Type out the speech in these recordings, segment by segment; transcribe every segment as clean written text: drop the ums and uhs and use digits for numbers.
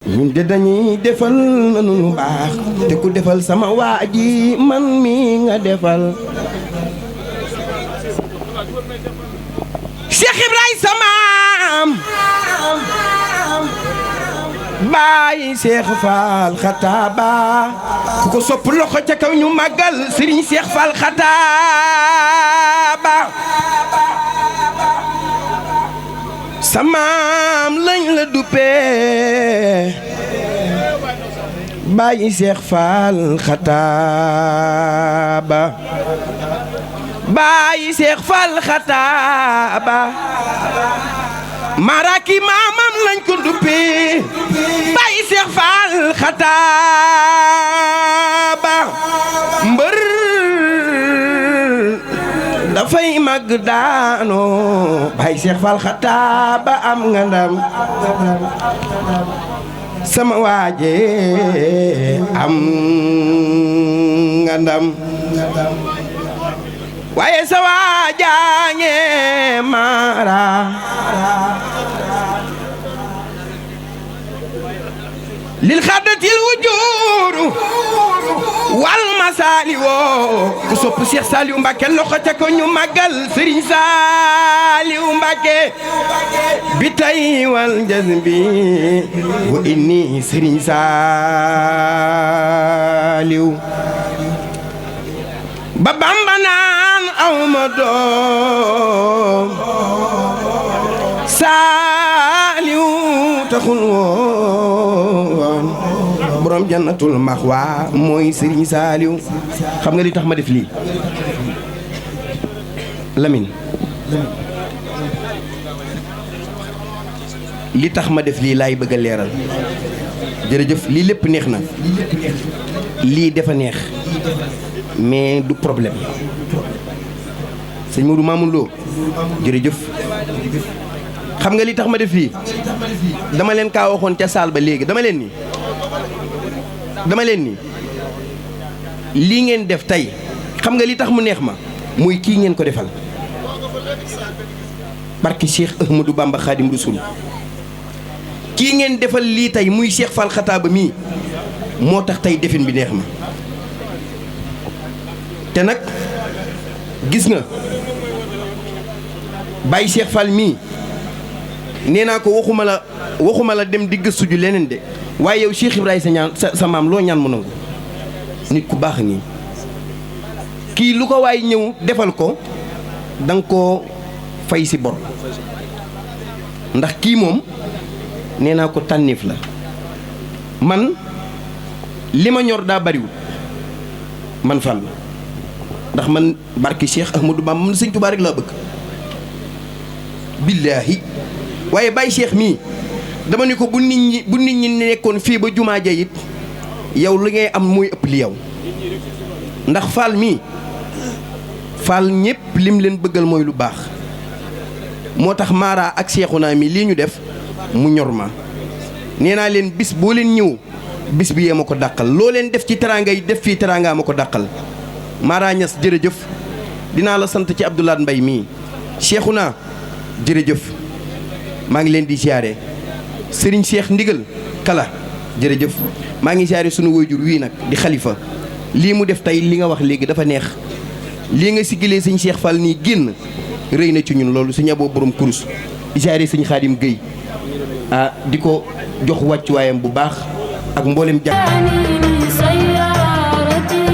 ñun de dañuy defal nanu lu baax te ku defal sama waa ji man mi nga defal Cheikh Ibrahima samaam Baay Cheikh Fall Xataaba ku ko sopp loxo ca kaw ñu màggal Serigne Cheikh Fall Xataaba samaam lañ la duppee Baay Cheikh Fall Xataaba Baay Cheikh Fall Xataaba maraki maamam lañ ko duppee Baay Cheikh Fall Xataaba mbër dafay màgg daano Baay Cheikh Fall Xataaba am nga ndam sama waaje am nga ndam waaye sa waajaange mara lil xaddatil wujuuru wal masaali woo ku sopp Cheikh Saliou Mbacké loxo ca ko ñu màggal Serigne Saliou Mbacké bi tay wal jazbi wa inni Serigne Saliou ba Bamba naan aw ma doom Saliou taxul woon borom jannatul maxwa mooy Serigne Saliou xam nga li tax ma def lii Lamine li tax ma def lii laay bëgg a leeral jërëjëf lii lépp neex na lii dafa neex mais du problème sëñ Modou Mamoun Lo jërëjëf xam nga li tax ma def lii dama leen kaa waxoon ca saal ba léegi dama leen ni lii ngeen def tey xam nga li tax mu neex ma muy kii ngeen ko defal barki Cheikh Ahmadou Bamba Khadim Rasoul kii ngeen defal lii tey muy Cheikh Fall Xataaba mii moo tax tey defin bi neex ma te nag gis nga Baye Cheikh Fall mii nee naa ko waxuma la dem di gëstu ju leneen de waaye yow Cheikh Ibrahima sa ñaan sa maam loo ñaan mu nangu nit ku baax nii kii lu ko waay ñëw defal ko danga koo fay si bor ndax kii moom nee naa ko tànniif la man li ma ñor daa bariwul man Fall ndax man barki Cheikh Ahmadou Bamba man Sëñ Tuubaa rek laa bëgg billaahi waaye Baye Cheikh mii dama ni ko bu nit ñi nekkoon fii ba jumaa ja it yow li ngay am mooy ëpp li yow ndax Fall mii Fall ñépp lim leen bëggal mooy lu baax moo tax Mara ak Cheikhouna mi lii ñu def mu ñor ma nee naa leen bis boo leen ñëw bis bi yee ma ko dàqal loo leen def ci teraanga yi def fii teraanga ma ko dàqal Mara Niass jërëjëf dinaa la sant ci Abdoulaye Mbaye mii Cheikhouna jërëjëf maa ngi leen di siyaare Serigne Cheikh Ndigal Kala jërëjëf maa ngi siyaare sunu waajur wii nag di xalifa lii mu def tey li nga wax léegi dafa neex lii nga siggilee sëñ Cheikh Fall nii génn rëy na ci ñun loolu sëñ Aboo borom kurus di siyaare sëñ Xaadim Guèye di ko jox wàccuwaayam bu baax ak mboolem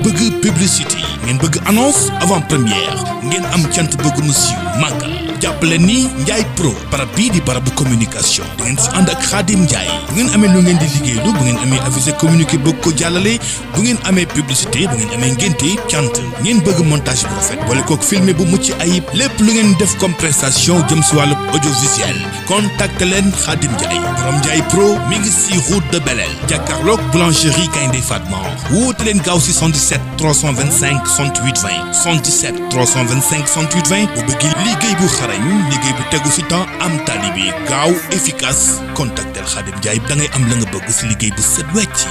bëgg publicité ngeen bëgg annonce avant première ngeen am cant bëgg mu siiw màggal jàppale ni Ndiaye Pro barab bii di barabu communication da ngeen si ànd ak Khadim Ndiaye bu ngeen amee lu ngeen di liggéeylu bu ngeen amee avisé communiqué bëgg ko jàllale bu ngeen amee publicité bu ngeen amee ngénte cant ngeen bëgg montage bu rafet boole kook filmé bu mucc ayib lépp lu ngeen def comme prestation jëm si wàllu audiovisuel contacte leen Khadim Ndiaye borom Ndiaye Pro mi ngi si route de Belel jàkkaarloog boulangerie Gaynde Fatma woote leen gaaw si 77 325 68 20 77 325 68 20 bu bëgg liggéey bu xarañ liggéey bu tegu ci temps am tali bi gaaw efficace contactel Khadim Ndiaye da ngay am la nga bëgg ci liggéey bu set wecc